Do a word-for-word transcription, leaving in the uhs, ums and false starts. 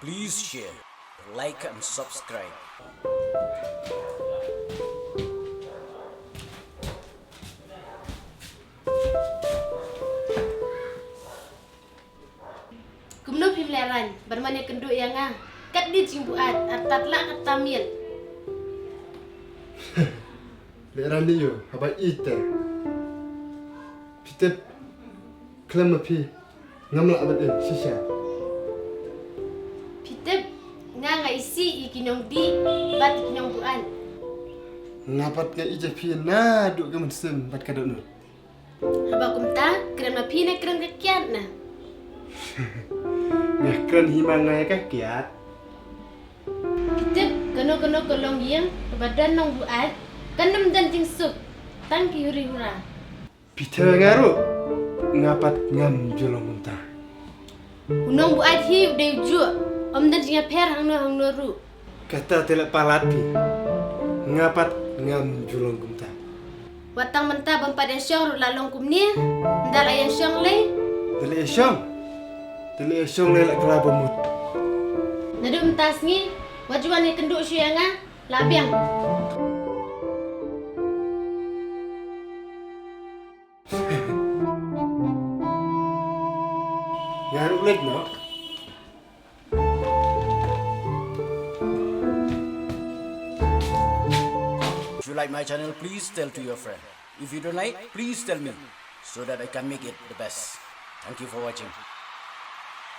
Please share, like and subscribe. Kumno phim lehraiñ ban wan ïakynduh ïa nga? Katne jingbuaid, artat la katta miet. Lehraiñ ïa u, haba ïeit te. Phi tip, khlem ma phi ngam lah ban im shisha. Phi tip, nga nga isih ïa ki nongdih bad ki nongbuaid. Nga pat nga ïeit ïa phi naduh ka mynsiem bad ka dohnud. Haba kumta, kren ma phi ne kren ka kiad na? Nga kren hi ma nga ïa ka kiad. Phi tip, kano kano ka longïing kaba don nongbuaid kan ym don jingsuk, tang ki huri hura. Phi tip nga ruh, nga pat ngam ju long kumta. U nongbuaid hi u dei u juh, ym don jingïapher hangno hangno ruh. Kata te la palat phi. Nga pat ngam ju long kumta. Wat tang mynta bym pat ïashong ruh la long kumne. Ynda la ïashong lei. Te la ïashong. Te la ïashong lei la kylla ba mut. Naduh mynta sngi, wat ju wan ïakynduh shuh ïa nga, la biang. Nga ruh leit noh. If you like my channel, please tell to your friend. If you don't like, please tell me so that I can make it the best. Thank you for watching.